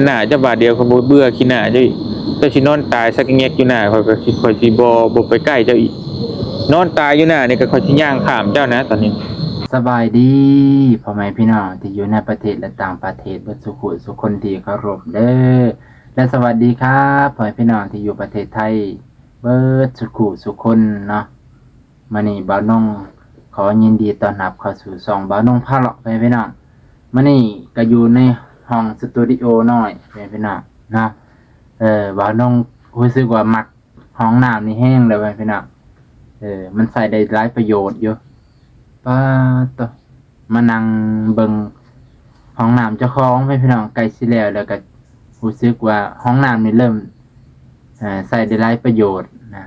ໜ້າເຈົ້າບາດດຽວ ຂ້ອຍບໍ່ເບື່ອຂີ້ໜ້າເຈົ້າອີກ. ເຈົ້າຊິນອນຕາຍຊັກແງກຢູ່ໜ້າຂ້ອຍ ກໍຊິ ຂ້ອຍຊິບໍ່ ບໍ່ໄປໃກ້ເຈົ້າອີກ. ນອນຕາຍຢູ່ໜ້ານີ້ ກໍຂ້ອຍຊິຍ່າງຂ້າມເຈົ້ານະຕອນນີ້. ສະບາຍດີພໍ່ແມ່ພີ່ນ້ອງທີ່ຢູ່ໃນປະເທດ ແລະ ຕ່າງປະເທດ ເບິດສູ່ຜູ້ສູ່ຄົນທີ່ເຄົາລົບເດີ ແລະ ສະຫວັດດີຄັບ ພໍ່ແມ່ພີ່ນ້ອງທີ່ຢູ່ປະເທດໄທ ເບິດສູ່ຜູ້ສູ່ຄົນເນາະ. ມື້ນີ້ບ່າວນົງຂໍຍິນດີຕ້ອນຮັບເຂົ້າສູ່ຊ່ອງບ່າວນົງພາເລາະ ພໍ່ແມ່ພີ່ນ້ອງ. ມື້ນີ້ກໍຢູ່ໃນຫ້ອງສະຕູດິໂອນ້ອຍ ພໍ່ແມ່ພີ່ນ້ອງເນາະ. ເອີ ບ່າວນົງຮູ້ສຶກວ່າມັກຫ້ອງນ້ຳນີ້ແຮງເລີຍ ພໍ່ແມ່ພີ່ນ້ອງ. ເອີ ມັນໃຊ້ໄດ້ຫຼາຍປະໂຫຍດຢູ່. ປາໂຕ ມານັ່ງເບິ່ງຫ້ອງນ້ຳເຈົ້າຂອງ ພໍ່ແມ່ພີ່ນ້ອງ ໃກ້ຊິແລ້ວ ແລ້ວກໍຮູ້ສຶກວ່າຫ້ອງນ້ຳນີ້ເລີ່ມ ເອີ ໃຊ້ໄດ້ຫຼາຍປະໂຫຍດນະ.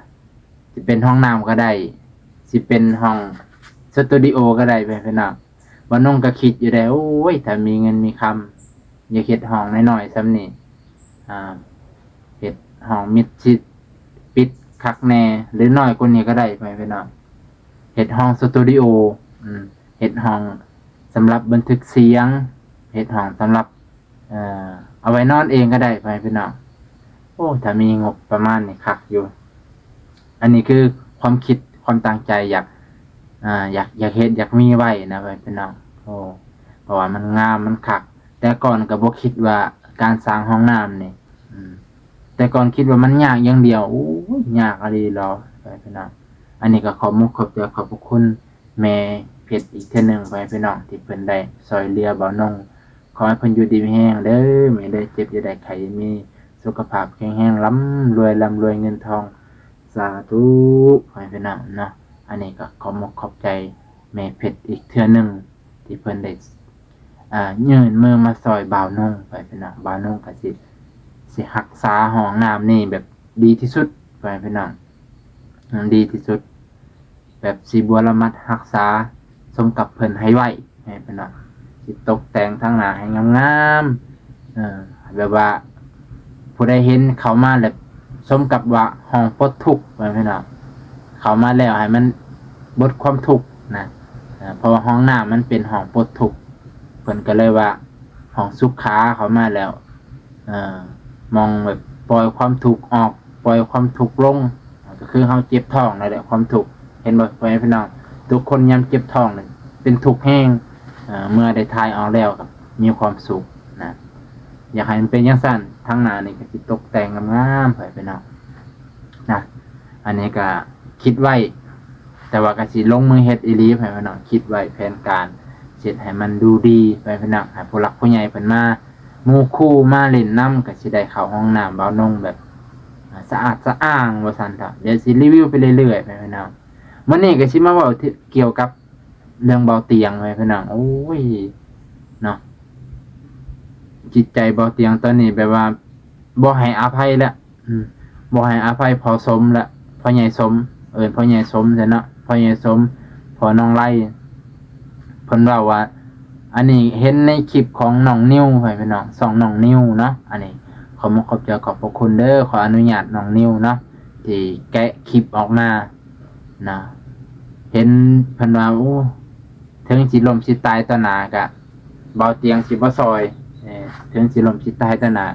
ຊິເປັນຫ້ອງນ້ຳກໍໄດ້ ຊິເປັນຫ້ອງສະຕູດິໂອກໍໄດ້ ພໍ່ແມ່ພີ່ນ້ອງ. ບ່າວນົງກໍຄິດຢູ່ໄດ໋ ໂອ້ຍ ຖ້າມີເງິນມີຄຳ ຢາກເຮັດຫ້ອງນ້ອຍໆສ່ຳນີ້ ອ່າ ເຮັດຫ້ອງມິດຊິດປິດຄັກແນ່ ຫຼື ນ້ອຍກວ່ານີ້ກໍໄດ້ ພໍ່ແມ່ພີ່ນ້ອງ. ເຮັດຫ້ອງສະຕູດິໂອ ອືມ ເຮັດຫ້ອງສຳລັບບັນທຶກສຽງ ເຮັດຫ້ອງສຳລັບ ເອີ ເອົາໄວ້ນອນເອງກໍໄດ້ ພໍ່ແມ່ພີ່ນ້ອງ. ໂອ້ ຖ້າມີງົບປະມານນີ້ຄັກຢູ່. ອັນນີ້ຄືຄວາມຄິດຄວາມຕັ້ງໃຈ ຢາກ ອ່າ ຢາກ ຢາກເຮັດ ຢາກມີໄວ້ນະ ພໍ່ແມ່ພີ່ນ້ອງ. ໂອ້ ເພາະວ່າມັນງາມ ມັນຄັກ. ແຕ່ກ່ອນກໍບໍ່ຄິດວ່າການສ້າງຫ້ອງນ້ຳນີ້ ອືມ ແຕ່ກ່ອນຄິດວ່າມັນຍາກຢ່າງດຽວ. ໂອ້ຍ ຍາກອີ່ຫຼີເນາະ ພໍ່ແມ່ພີ່ນ້ອງ. ອັນນີ້ກໍຂອບມຸກຂອບໃຈ ຂອບພະຄຸນ ແມ່ເພັດອີກເທື່ອໜຶ່ງ ພໍ່ແມ່ພີ່ນ້ອງ ທີ່ເພິ່ນໄດ້ຊ່ອຍເຫຼືອບ່າວນົງ. ຂໍໃຫ້ເພິ່ນຢູ່ດີມີແຮງເດີແມ່ເດີ ເຈັບຢ່າໄດ້ ໄຂ້ຢ່າມີ ສຸຂະພາບແຂງແຮງ ລ່ຳລວຍ ລ່ຳລວຍເງິນທອງ ສາທຸ ພໍ່ແມ່ພີ່ນ້ອງເນາະ. ອັນນີ້ກໍຂອບມຸກຂອບໃຈແມ່ເພັດອີກເທື່ອໜຶ່ງ ທີ່ເພິ່ນໄດ້ ອ່າ ຍື່ນມືມາຊ່ອຍບ່າວນົງ ພໍ່ແມ່ພີ່ນ້ອງ. ບ່າວນົງກໍຊິ ຊິຮັກສາຫ້ອງນ້ຳນີ້ແບບດີທີ່ສຸດ ພໍ່ແມ່ພີ່ນ້ອງ ດີທີ່ສຸດ. ແບບຊິບົວລະມັດຮັກສາສົມກັບເພິ່ນໃຫ້ໄວ້ ໃຫ້ເພິ່ນວ່າ ຊິຕົກແຕ່ງທາງໜ້າໃຫ້ງາມໆ ເອີ ແບບວ່າຜູ້ໃດເຫັນເຂົ້າມາແລ້ວສົມກັບວ່າຫ້ອງປົດທຸກ ແມ່ນເນາະ. ເຂົ້າມາແລ້ວໃຫ້ມັນເບິດຄວາມທຸກນະ ເອີ ເພາະວ່າຫ້ອງນ້ຳມັນເປັນຫ້ອງປົດທຸກ ເພິ່ນກໍເລີຍວ່າຫ້ອງສຸຂາ. ເຂົ້າມາແລ້ວ ເອີ ໝ່ອງແບບປ່ອຍຄວາມທຸກອອກ ປ່ອຍຄວາມທຸກລົງ ກໍຄືເຮົາເຈັບທ້ອງນັ້ນແຫຼະ ຄວາມທຸກ. ເຫັນບໍ່ ພໍ່ແມ່ພີ່ນ້ອງ ທຸກຄົນຍາມເຈັບທ້ອງນີ້ເປັນທຸກແຮງ ເອີ ເມື່ອໄດ້ຖ່າຍອອກແລ້ວກໍມີຄວາມສຸກນະ. ຢາກໃຫ້ມັນເປັນຈັ່ງຊັ້ນ ທາງໜ້ານີ້ກໍຊິຕົກແຕ່ງງາມໆ ພໍ່ແມ່ພີ່ນ້ອງນະ. ອັນນີ້ກໍຄິດໄວ້ ແຕ່ວ່າກໍຊິລົງມືເຮັດອີ່ຫຼີ ພໍ່ແມ່ພີ່ນ້ອງ. ຄິດໄວ້ແຜນການ ເຮັດໃຫ້ມັນດູດີ ພໍ່ແມ່ພີ່ນ້ອງ ໃຫ້ຜູ້ຫຼັກຜູ້ໃຫຍ່ເພິ່ນມາ ໝູ່ຄູ່ມາຫຼິ້ນນຳ ກໍຊິໄດ້ເຂົ້າຫ້ອງນ້ຳບ່າວນົງແບບ ອ່າ ສະອາດສະອ້າງວ່າຊັ້ນເຖາະ. ດຽວຊິຣີວິວໄປເລື້ອຍໆ ພໍ່ແມ່ພີ່ນ້ອງ. ມື້ນີ້ກໍຊິມາເວົ້າກ່ຽວກັບເລື່ອງບ່າວຕຽງ ພໍ່ແມ່ພີ່ນ້ອງ. ໂອ້ຍ ເນາະ ຈິດໃຈບ່າວຕຽງຕອນນີ້ແບບວ່າບໍ່ໃຫ້ອະໄພແລ້ວ ອືມ ບໍ່ໃຫ້ອະໄພພໍ່ສົມລະ ພໍ່ໃຫຍ່ສົມ ເອີ້ນພໍ່ໃຫຍ່ສົມຊະເນາະ ພໍ່ໃຫຍ່ສົມ ພໍ່ນ້ອງໄລ. ເພິ່ນເວົ້າວ່າ ອັນນີ້ເຫັນໃນຄລິບຂອງນ້ອງນິວ ພໍ່ແມ່ພີ່ນ້ອງ ຊ່ອງນ້ອງນິວເນາະ. ອັນນີ້ຂໍຂອບມຸກຂອບໃຈຂອບພະຄຸນເດີ ຂໍອະນຸຍາດນ້ອງນິວເນາະ ທີ່ແກະຄລິບອອກມາເນາະ. ເຫັນເພິ່ນວ່າ ໂອ້ ເຖິງຊິລົ້ມຊິຕາຍຕໍ່ໜ້າກະ ບ່າວຕຽງຊິບໍ່ຊ່ອຍ ເອີ ເຖິງຊິລົ້ມຊິຕາຍຕໍ່ໜ້າ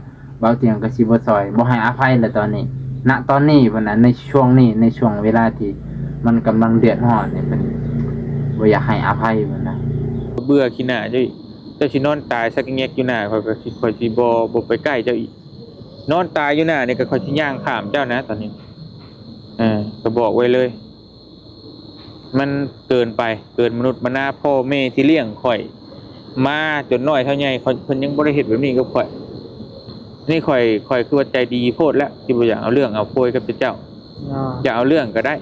ບ່າວຕຽງກໍຊິບໍ່ຊ່ອຍ ບໍ່ໃຫ້ອະໄພແລ້ວຕອນນີ້ ນະຕອນນີ້ພຸ້ນນະ ໃນຊ່ວງນີ້ ໃນຊ່ວງເວລາທີ່ມັນກຳລັງເດືອດຮ້ອນນີ້ ເພິ່ນບໍ່ຢາກໃຫ້ອະໄພພຸ້ນນະ. ເບື່ອຂີ້ໜ້າເຈົ້າອີກ ເຈົ້າຊິນອນຕາຍຊັກແງກຢູ່ໜ້າຂ້ອຍ ຂ້ອຍຊິບໍ່ ບໍ່ໄປໃກ້ເຈົ້າອີກ. ນອນຕາຍຢູ່ໜ້ານີ້ກໍຂ້ອຍຊິຍ່າງຂ້າມເຈົ້ານະຕອນນີ້ ເອີ ກໍບອກໄວ້ເລີຍ. ມັນເກີນໄປ ເກີນມະນຸດມະນາ ພໍ່ແມ່ທີ່ລ້ຽງຂ້ອຍມາຈົນນ້ອຍເທົ່າໃຫຍ່ ເພິ່ນຍັງບໍ່ໄດ້ເຮັດແບບນີ້ກັບຂ້ອຍ. ນີ້ຂ້ອຍ ຂ້ອຍຄືວ່າໃຈດີໂພດແລ້ວ ທີ່ບໍ່ຢາກເອົາເລື່ອງເອົາໂພຍກັບເຈົ້າ ຢາກເອົາເລື່ອງກໍໄດ້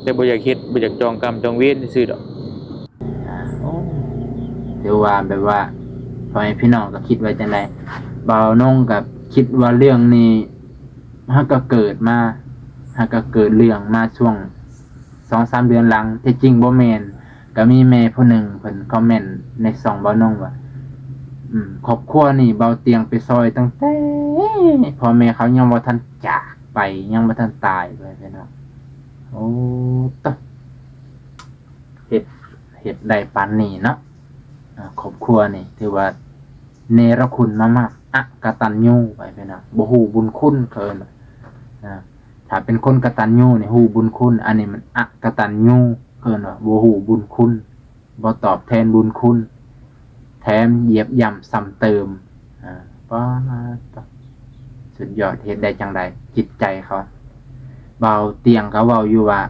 ແຕ່ບໍ່ຢາກເຮັດ ບໍ່ຢາກຈອງກຳຈອງເວນຊື່ໆດອກ. ໂອ້ ຖືວ່າແບບວ່າ ພໍ່ແມ່ພີ່ນ້ອງກໍຄິດວ່າຈັ່ງໃດ? ບ່າວນົງກໍຄິດວ່າເລື່ອງນີ້ ຫາກະເກີດມາ ຫາກະເກີດເລື່ອງມາຊ່ວງສອງສາມເດືອນຫຼັງ ແທ້ຈິງບໍ່ແມ່ນ. ກະມີແມ່ຜູ້ໜຶ່ງເພິ່ນຄອມເມັນໃນຊ່ອງບ່າວນົງວ່າ ອືມ ຄອບຄົວນີ້ບ່າວຕຽງໄປຊ່ອຍຕັ້ງແຕ່ພໍ່ແມ່ເຂົາຍັງບໍ່ທັນຈາກໄປ ຍັງບໍ່ທັນຕາຍ ວ່າຊັ້ນເນາະ. ໂອ້ ຕະ ເຮັດ ເຮັດໄດ້ປານນີ້ເນາະ ອາ ຄອບຄົວນີ້ຖືວ່າ ເນລະຄຸນມາມາກ ອະກະຕັນຍູ ໄປເປັນຫຍັງ ບໍ່ຮູ້ບຸນຄຸນ ເຂົາເອີ້ນວ່າ ນະ ຖ້າເປັນຄົນກະຕັນຍູນີ້ຮູ້ບຸນຄຸນ ອັນນີ້ມັນອະກະຕັນຍູ ເຂົາເອີ້ນວ່າບໍ່ຮູ້ບຸນຄຸນ ບໍ່ຕອບແທນບຸນຄຸນ ແຖມຢຽບຢ່ຳຊ້ຳເຕີມ ອາ ປາດ ສຸດຍອດ ເຮັດໄດ້ຈັ່ງໃດ ຈິດໃຈເຂົາ. ບ່າວຕຽງກໍເວົ້າຢູ່ວ່າ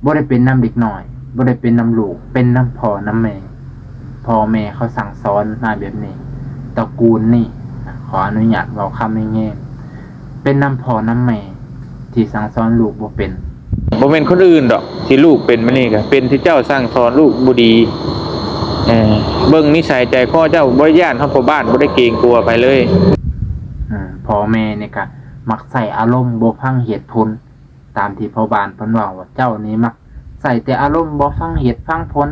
ບໍ່ໄດ້ເປັນນຳເດັກນ້ອຍ ບໍ່ໄດ້ເປັນນຳລູກ ເປັນນຳພໍ່ນຳແມ່ ພໍ່ແມ່ເຂົາສັ່ງສອນມາແບບນີ້ ຕະກູນນີ້ ຂໍອະນຸຍາດເວົ້າຄຳແຮງໆ ເປັນນຳພໍ່ນຳແມ່ທີ່ສັ່ງສອນລູກບໍ່ເປັນ. ບໍ່ແມ່ນຄົນອື່ນດອກ ທີ່ລູກເປັນມານີ້ ກໍເປັນທີ່ເຈົ້າສັ່ງສອນລູກບໍ່ດີ. ເອີ ເບິ່ງນິໄສໃຈຄໍເຈົ້າ ບໍ່ໄດ້ຢ້ານຮອດພໍ່ບ້ານ ບໍ່ໄດ້ເກງກົວໃຜເລີຍ. ອືມ ພໍ່ແມ່ນີ້ກໍມັກໃຊ້ອາລົມ ບໍ່ຟັງເຫດຜົນ ຕາມທີ່ພໍ່ບ້ານເພິ່ນເວົ້າວ່າ ເຈົ້ານີ້ມັກໃຊ້ແຕ່ອາລົມ ບໍ່ຟັງເຫດຟັງຜົນ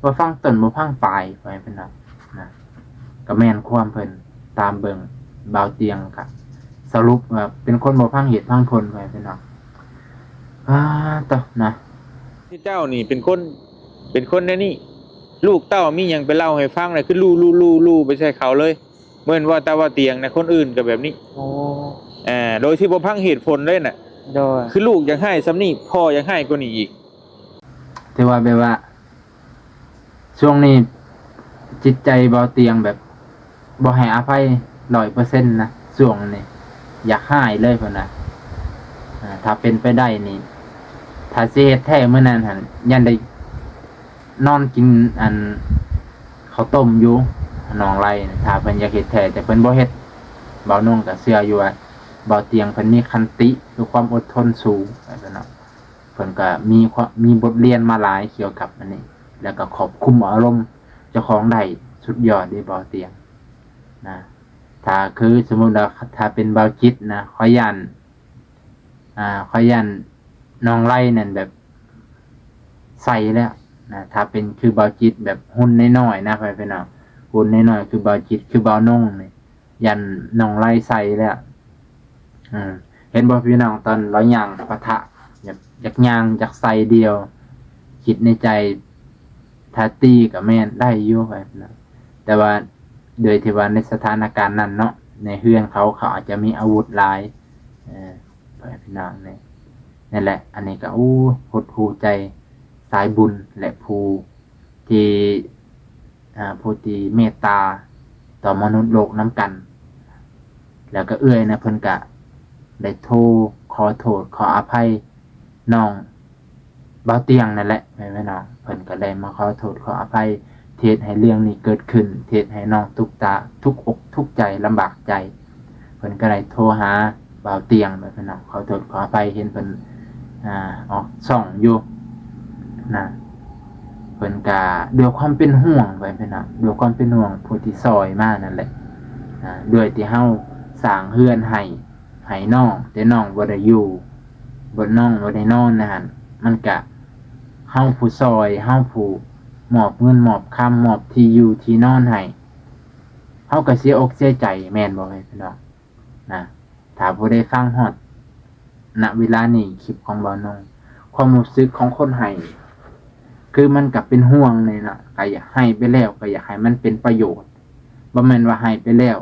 ບໍ່ຟັງຕົ້ນ ບໍ່ຟັງປາຍ ວ່າຊັ້ນເນາະ ນະ ກໍແມ່ນຄວາມເພິ່ນ. ຕາມເບິ່ງ ບ່າວຕຽງກະສະຫຼຸບວ່າເປັນຄົນບໍ່ຟັງເຫດຟັງຜົນ ວ່າຊັ້ນເນາະ. ອາ ໂຕ ນະ ເຈົ້ານີ້ເປັນຄົນ ເປັນຄົນແນວນີ້ ລູກເຕົ້າມີຫຍັງໄປເລົ່າໃຫ້ຟັງ ແລ້ວຄືລູໆໆໄປໃສ່ເຂົາເລີຍ. ເໝືອນວ່າແຕ່ວ່າຕຽງນະ ຄົນອື່ນກໍແບບນີ້. ໂອ້ ເອີ ໂດຍທີ່ບໍ່ຟັງເຫດຜົນເລີຍນະ. ໂດຍ ຄືລູກຢາກຮ້າຍສ່ຳນີ້ ພໍ່ຢາກຮ້າຍກວ່ານີ້ອີກ. ຖືວ່າແບບວ່າ ຊ່ວງນີ້ຈິດໃຈບ່າວຕຽງແບບບໍ່ໃຫ້ອະໄພຮ້ອຍເປີເຊັນນະ ຊ່ວງນີ້ຢາກຮ້າຍເລີຍພຸ້ນນະ. ອາ ຖ້າເປັນໄປໄດ້ນີ້ ຖ້າຊິເຮັດແທ້ມື້ນັ້ນຫັ້ນ ຢ້ານໄດ້ ນອນກິນອັນເຂົ້າຕົ້ມຢູ່ໜອງໄລ ຖ້າເພິ່ນຢາກເຮັດແທ້ ແຕ່ເພິ່ນບໍ່ເຮັດ. ບ່າວນົງກໍເຊື່ອຢູ່ວ່າບ່າວຕຽງເພິ່ນມີຂັນຕິ ຫຼື ຄວາມອົດທົນສູງ ວ່າຊັ້ນເນາະ. ເພິ່ນກໍມີຄວາມ ມີບົດຮຽນມາຫຼາຍກ່ຽວກັບອັນນີ້ ແລ້ວກໍຄວບຄຸມອາລົມເຈົ້າຂອງໄດ້ ສຸດຍອດເດ້ບ່າວຕຽງນະ. ຖ້າຄືສົມມຸດວ່າ ຖ້າເປັນບ່າວຈິດນະ ຂ້ອຍຢ້ານ ອ່າ ຂ້ອຍຢ້ານນ້ອງໄລນັ້ນແບບໃສ່ແລ້ວນະ. ຖ້າເປັນຄືບ່າວຈິດແບບຫຸ່ນນ້ອຍໆນະ ພໍ່ແມ່ພີ່ນ້ອງ ຫຸ່ນນ້ອຍໆ ຄືບ່າວຈິດ ຄືບ່າວນົງນີ້ ຢ້ານນ້ອງໄລໃສ່ແລ້ວ. ເອີ ເຫັນບໍ່ພີ່ນ້ອງ ຕອນລາວຍ່າງປະທະ ຢາກ ຢາກຍ່າງ ຢາກໃສ່ດ່ຽວ ຄິດໃນໃຈ ຖ້າຕີກໍແມ່ນໄດ້ຢູ່ ພໍ່ແມ່ພີ່ນ້ອງ ແຕ່ວ່າໂດຍທີ່ວ່າໃນສະຖານະການນັ້ນເນາະ ໃນເຮືອນເຂົາ ເຂົາອາດຈະມີອາວຸດຫຼາຍ. ເອີ ພໍ່ແມ່ພີ່ນ້ອງ ນີ້ ນັ້ນແຫຼະ ອັນນີ້ກໍ ໂອ້ ຫົດຫູ່ໃຈສາຍບຸນ ແລະ ຜູ້ທີ່ ອ່າ ຜູ້ທີ່ເມດຕາຕໍ່ມະນຸດໂລກນຳກັນ. ແລ້ວກໍເອື້ອຍນະ ເພິ່ນກະໄດ້ໂທຂໍໂທດຂໍອະໄພນ້ອງບ່າວຕຽງນັ້ນແຫຼະ ແມ່ນບໍ່ນ້ອງ? ເພິ່ນກໍໄດ້ມາຂໍໂທດຂໍອະໄພ ທີ່ເຮັດໃຫ້ເລື່ອງນີ້ເກີດຂຶ້ນ ທີ່ເຮັດໃຫ້ນ້ອງທຸກຕາ ທຸກອົກທຸກໃຈ ລຳບາກໃຈ. ເພິ່ນກໍໄດ້ໂທຫາບ່າວຕຽງ ແມ່ນບໍ່ນ້ອງ? ຂໍໂທດຂໍອະໄພ ເຫັນເພິ່ນ ອ່າ ອອກຊ່ອງຢູ່ນະ ເພິ່ນກະດ້ວຍຄວາມເປັນຫ່ວງ ແມ່ນບໍ່ນ້ອງ? ດ້ວຍຄວາມເປັນຫ່ວງຜູ້ທີ່ຊ່ອຍມານັ້ນແຫຼະ ອ່າ ດ້ວຍທີ່ເຮົາສ້າງເຮືອນໃຫ້ ໃຫ້ນ້ອງ ແຕ່ນ້ອງບໍ່ໄດ້ຢູ່ ບໍ່ ນ້ອງບໍ່ໄດ້ນອນໃນຫັ້ນ ມັນກະ ເຮົາຜູ້ຊ່ອຍ ເຮົາຜູ້ມອບເງິນມອບຄຳ ມອບທີ່ຢູ່ທີ່ນອນໃຫ້ ເຮົາກໍເສຍອົກເສຍໃຈ ແມ່ນບໍ່ແມ່ພີ່ນ້ອງນະ? ຖ້າຜູ້ໃດຟັງຮອດ ນະ ເວລານີ້ ຄລິບຂອງບ່າວນົງ ຄວາມຮູ້ສຶກຂອງຄົນໃຫ້ ຄືມັນກໍເປັນຫ່ວງນີ້ນະ ກໍຢາກໃຫ້ໄປແລ້ວ ກໍຢາກໃຫ້ມັນເປັນປະໂຫຍດ ບໍ່ແມ່ນວ່າໃຫ້ໄປແລ້ວ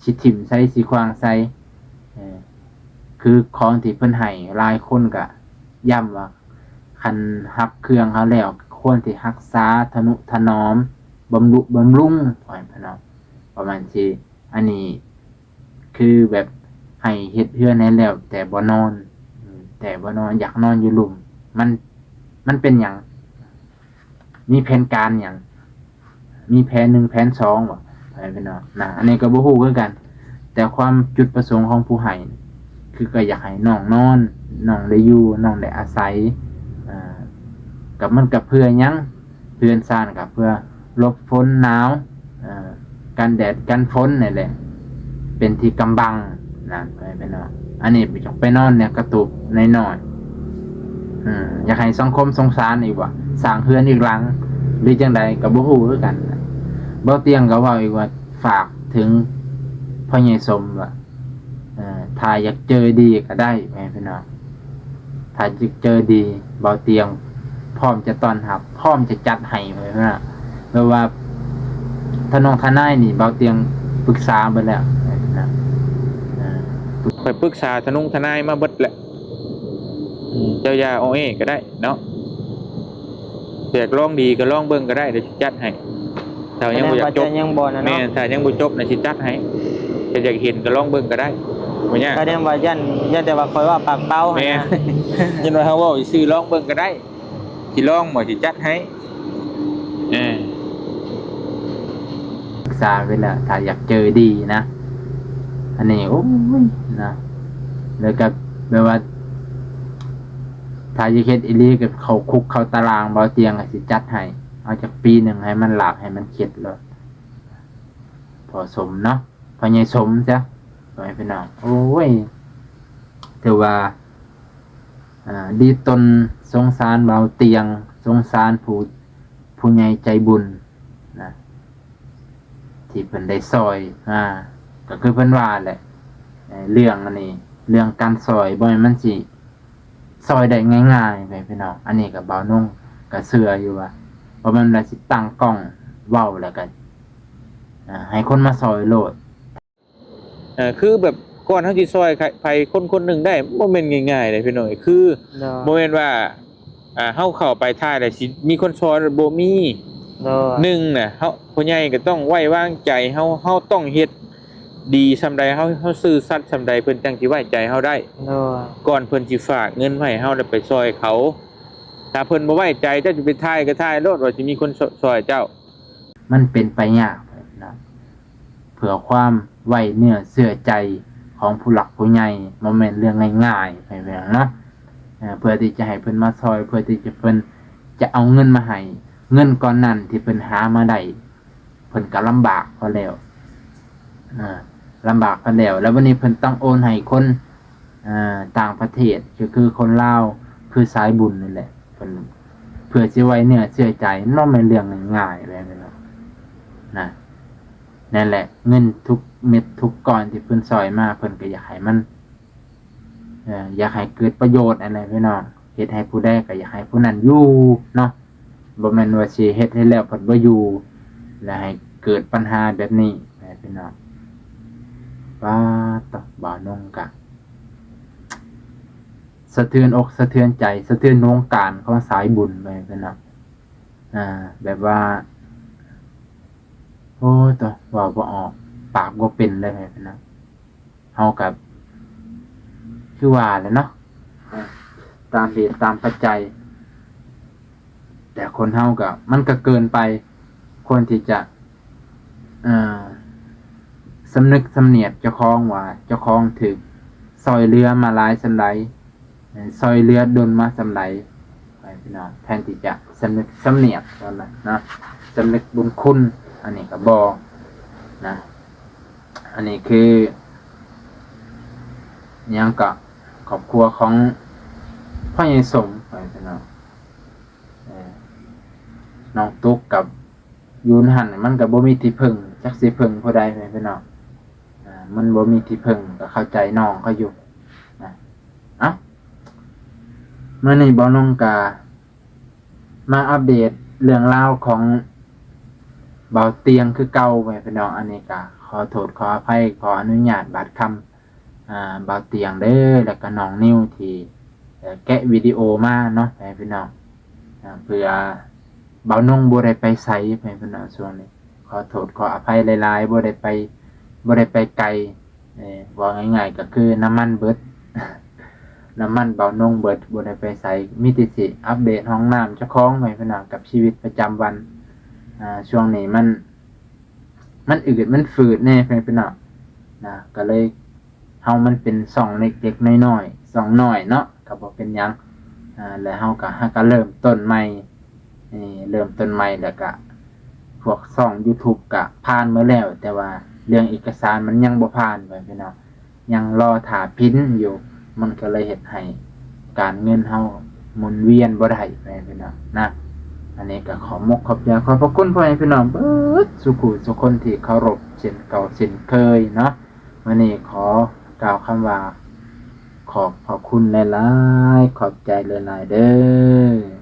ຊິຖິ້ມໃສ ຊິຂວ້າງໃສ. ເອີ ຄືຂອງທີ່ເພິ່ນໃຫ້ ຫຼາຍຄົນກະຢ້ຳວ່າ ຄັນຮັບເຄື່ອງເຮົາແລ້ວ ຄວນທີ່ຮັກສາ ທະນຸຖະໜອມ ບຳລຸບຳລຸງ ປະມານຊີ້ ປະມານຊີ້. ອັນນີ້ຄືແບບໃຫ້ເຮັດເຮືອນໃຫ້ແລ້ວ ແຕ່ບໍ່ນອນ ແຕ່ບໍ່ນອນ ຢາກນອນຢູ່ລຸ່ມ ມັນ ມັນເປັນຫຍັງ? ມີແຜນການຫຍັງ? ມີແຜນໜຶ່ງແຜນສອງບໍ່? ໃຜເປັນເນາະ ນະ ອັນນີ້ກໍບໍ່ຮູ້ຄືກັນ ແຕ່ຄວາມຈຸດປະສົງຂອງຜູ້ໃຫ້ ຄືກໍຢາກໃຫ້ນ້ອງນອນ ນ້ອງໄດ້ຢູ່ ນ້ອງໄດ້ອາໄສ ເອີ ກໍມັນກໍເພື່ອຫຍັງ? ເຮືອນຊານກໍເພື່ອຫຼົບຝົນໜາວ ເອີ ກັນແດດກັນຝົນນີ້ແຫຼະ ເປັນທີ່ກຳບັງນະ ເອີ ແມ່ນບໍ່? ອັນນີ້ໄປນອນແນວກະຕຸກນ້ອຍໆ ເອີ ຢາກໃຫ້ສັງຄົມສົງສານອີກບໍ່? ສ້າງເຮືອນອີກຫຼັງ ຫຼືຈັ່ງໃດກໍບໍ່ຮູ້ຄືກັນ. ບ່າວຕຽງກໍເວົ້າອີກວ່າ ຝາກເຖິງພໍ່ໃຫຍ່ສົມວ່າ ເອີ ຖ້າຢາກເຈີດີກໍໄດ້ ແມ່ພີ່ນ້ອງ ຖ້າຢາກເຈີດີ ບ່າວຕຽງພ້ອມຈະຕ້ອນຮັບ ພ້ອມຈະຈັດໃຫ້ ແມ່ນບໍ່? ແບບວ່າ ທະນົງທະນາຍນີ້ ເບົາຕຽງປຶກສາເບິດແລ້ວນະ. ເອີ ຂ້ອຍປຶກສາທະນົງທະນາຍມາເບິດແລ້ວ. ເຈົ້າຢ່າອໍແອກໍໄດ້ເນາະ, ຢາກລອງດີກໍລອງເບິ່ງກໍໄດ້ ດຽວຊິຈັດໃຫ້. ຖ້າຍັງບໍ່ຢາກຈົບ ແມ່ນ ຖ້າຍັງບໍ່ຈົບນະ ຊິຈັດໃຫ້. ຖ້າຢາກເຫັນກໍລອງເບິ່ງກໍໄດ້ ບໍ່ຍາກ. ກໍຍັງວ່າຢ້ານ ຢ້ານແຕ່ວ່າຂ້ອຍເວົ້າປາກເປົ່າຫັ້ນນະ. ແມ່ນ ຢ້ານວ່າເຮົາເວົ້າຊື່ໆ ລອງເບິ່ງກໍໄດ້. ຊິລອງບໍ່ ຊິຈັດໃຫ້. ເອີ ສຶກສາໄປແລ້ວ ຖ້າຢາກເຈີດີນະ. ອັນນີ້ ໂອ້ຍ ນະ ແລ້ວກໍແບບວ່າ ຖ້າຢາກເຮັດອີ່ຫຼີ ກໍເຂົ້າຄຸກເຂົ້າຕາລາງ ເບົາຕຽງກໍຊິຈັດໃຫ້. ເອົາຈັກປີໜຶ່ງໃຫ້ມັນຫຼາກ ໃຫ້ມັນເຂັດໂລດ. ພໍ່ສົມເນາະ ພໍ່ໃຫຍ່ສົມຊະ ພໍ່ແມ່ພີ່ນ້ອງ. ໂອ້ຍ ຖືວ່າ ອ່າ ດີຕົນ ສົງສານເບົາຕຽງ ສົງສານຜູ້ ຜູ້ໃຫຍ່ໃຈບຸນນະ ທີ່ເພິ່ນໄດ້ຊ່ອຍມາ. ກໍຄືເພິ່ນວ່າແຫຼະ ເອີ ເລື່ອງອັນນີ້ ເລື່ອງການຊ່ອຍ ບໍ່ແມ່ນມັນຊິຊ່ອຍໄດ້ງ່າຍໆ ແມ່ພີ່ນ້ອງ. ອັນນີ້ກໍເບົານົງກໍເຊື່ອຢູ່ວ່າ ບໍ່ແມ່ນວ່າຊິຕັ້ງກ້ອງເວົ້າແລ້ວກໍ ອ່າ ໃຫ້ຄົນມາຊ່ອຍໂລດ. ເອີ ຄືແບບກ່ອນເຮົາຊິຊ່ອຍໃຜຄົນຄົນໜຶ່ງໄດ້ ບໍ່ແມ່ນງ່າຍໆເດ້ພີ່ນ້ອງ. ຄື ໂດຍ ບໍ່ແມ່ນວ່າ ອ່າ ເຮົາເຂົ້າໄປຖ່າຍແລ້ວຊິມີຄົນຊ່ອຍ ບໍ່ມີ. ໂດຍ ໜຶ່ງນະ ເຮົາ ຜູ້ໃຫຍ່ກໍຕ້ອງໄວ້ວາງໃຈເຮົາ, ເຮົາຕ້ອງເຮັດດີສ່ຳໃດ, ເຮົາ, ເຮົາຊື່ສັດສ່ຳໃດ ເພິ່ນຈັ່ງຊິໄວ້ໃຈເຮົາໄດ້. ໂດຍ ກ່ອນເພິ່ນຊິຝາກເງິນມາໃຫ້ເຮົາ ແລ້ວໄປຊ່ອຍເຂົາ. ຖ້າເພິ່ນບໍ່ໄວ້ໃຈ, ເຈົ້າຈະໄປຖ່າຍກໍຖ່າຍໂລດ ວ່າຊິມີຄົນ ຊ- ຊ່ອຍເຈົ້າ. ມັນເປັນໄປຍາກເນາະ ເພື່ອຄວາມໄວ້ເນື້ອເຊື່ອໃຈຂອງຜູ້ຫຼັກຜູ້ໃຫຍ່ ບໍ່ແມ່ນເລື່ອງງ່າຍໆ ໃຫ້ເບິ່ງເນາະ. ເອີ ເພື່ອທີ່ຈະໃຫ້ເພິ່ນມາຊ່ອຍ ເພື່ອທີ່ຈະ ເພິ່ນຈະເອົາເງິນມາໃຫ້ ເງິນກ້ອນນັ້ນທີ່ເພິ່ນຫາມາໄດ້ ເພິ່ນກໍລຳບາກພໍແລ້ວ ເອີ ລຳບາກພໍແລ້ວ ແລ້ວບັດນີ້ເພິ່ນຕ້ອງໂອນໃຫ້ຄົນ ອ່າ ຕ່າງປະເທດ ກໍຄືຄົນລາວ ຄືສາຍບຸນນີ້ແຫຼະ ເພິ່ນ ເພື່ອຊິໄວ້ເນື້ອເຊື່ອໃຈ ມັນບໍ່ແມ່ນເລື່ອງງ່າຍໆເລີຍນະ. ນັ້ນແຫຼະ ເງິນທຸກເມັດທຸກກ້ອນທີ່ເພິ່ນຊ່ອຍມາ ເພິ່ນກໍຢາກໃຫ້ມັນ ເອີ ຢາກໃຫ້ເກີດປະໂຫຍດຫັ້ນແຫຼະພີ່ນ້ອງ. ເຮັດໃຫ້ຜູ້ໃດກໍຢາກໃຫ້ຜູ້ນັ້ນຢູ່ເນາະ, ບໍ່ແມ່ນວ່າຊິເຮັດໃຫ້ແລ້ວພັດບໍ່ຢູ່ ແລ້ວໃຫ້ເກີດບັນຫາແບບນີ້ ພີ່ນ້ອງ. ປາດໂທ້ ບ່າວນົງກະສະເທືອນອົກສະເທືອນໃຈ ສະເທືອນວົງການຂອງສາຍບຸນ ພີ່ນ້ອງ. ອ່າ ແບບວ່າ ໂອ້ຍໂທ້ ເວົ້າບໍ່ອອກ ປາກບໍ່ເປັນເລີຍ ພີ່ນ້ອງ. ເຮົາກໍຄືວ່າແຫຼະເນາະ ຕາມເຫດຕາມປັດໄຈ ແຕ່ຄົນເຮົາກໍ ມັນກໍເກີນໄປ ຄວນທີ່ຈະ ເອີ ສຳນຶກສຳນຽດເຈົ້າຂອງວ່າ ເຈົ້າຂອງຖືກຊ່ອຍເຫຼືອມາຫຼາຍສ່ຳໃດ ຊ່ອຍເຫຼືອດົນມາສ່ຳໃດ ພີ່ນ້ອງ. ແທນທີ່ຈະສຳນຶກສຳນຽດເນາະ ສຳນຶກບຸນຄຸນ ອັນນີ້ກໍບໍ່ນະ. ອັນນີ້ຄືຫຍັງເກາະ ຄອບຄົວຂອງພໍ່ໃຫຍ່ສົມ ພີ່ນ້ອງ. ເອີ ນ້ອງຕຸກກັບຢູ່ຫັ້ນ ມັນກໍບໍ່ມີທີ່ເພິ່ງ ຈັກຊິເພິ່ງຜູ້ໃດ ພີ່ນ້ອງ. ອ່າ ມັນບໍ່ມີທີ່ເພິ່ງ ກໍເຂົ້າໃຈນ້ອງເຂົາຢູ່ນະ. ເອົ້າ ມື້ນີ້ບ່າວນົງກະມາອັບເດດເລື່ອງລາວຂອງບ່າວຕຽງຄືເກົ່າ ພີ່ນ້ອງ. ອັນນີ້ກະຂໍໂທດຂໍອະໄພ ຂໍອະນຸຍາດບາດຄຳ ອ່າ ບ່າວຕຽງເດີ ແລ້ວກະນ້ອງນິວທີ່ ເອີ ແກະວິດີໂອມາເນາະ ພີ່ນ້ອງ. ອ່າ ເພື່ອບ່າວນົງບໍ່ໄດ້ໄປໃສ ພີ່ນ້ອງ ຊ່ວງນີ້ ຂໍໂທດຂໍອະໄພຫຼາຍໆ ບໍ່ໄດ້ໄປ ບໍ່ໄດ້ໄປໄກ. ເອີ ເວົ້າງ່າຍໆກໍຄືນ້ຳມັນເບິດ ນ້ຳມັນບ່າວນົງເບິດ ບໍ່ໄດ້ໄປໃສ ມີແຕ່ຊິອັບເດດຫ້ອງນ້ຳເຈົ້າຂອງ ພີ່ນ້ອງ ກັບຊີວິດປະຈຳວັນ. ອ່າ ຊ່ວງນີ້ມັນ ມັນອືດມັນຝືດແດ່ ພີ່ນ້ອງນະ ກໍເລີຍ ເຮົາມັນເປັນຊ່ອງເລັກໆນ້ອຍໆ ຊ່ອງນ້ອຍເນາະ ກໍບໍ່ເປັນຫຍັງ. ອ່າ ແລ້ວເຮົາກໍຫາກໍເລີ່ມຕົ້ນໃໝ່ ເອີ ເລີ່ມຕົ້ນໃໝ່ ແລ້ວກະພວກຊ່ອງຢູທູບກະຜ່ານມາແລ້ວ ແຕ່ວ່າເລື່ອງເອກະສານມັນຍັງບໍ່ຜ່ານ ພີ່ນ້ອງ ຍັງລໍຖ້າພິມຢູ່ ມັນກໍເລີຍເຮັດໃຫ້ການເງິນເຮົາໝູນວຽນບໍ່ໄດ້ ພີ່ນ້ອງນະ. ອັນນີ້ກໍຂອບມົກຂອບໃຈ ຂອບພະຄຸນພໍ່ແມ່ພີ່ນ້ອງເບິດສູ່ຜູ້ສູ່ຄົນທີ່ເຄົາລົບເຊັ່ນເກົ່າເຊັ່ນເຄີຍເນາະ. ມື້ນີ້ຂໍກ່າວຄຳວ່າ ຂອບພະຄຸນຫຼາຍໆ ຂອບໃຈຫຼາຍໆເດີ.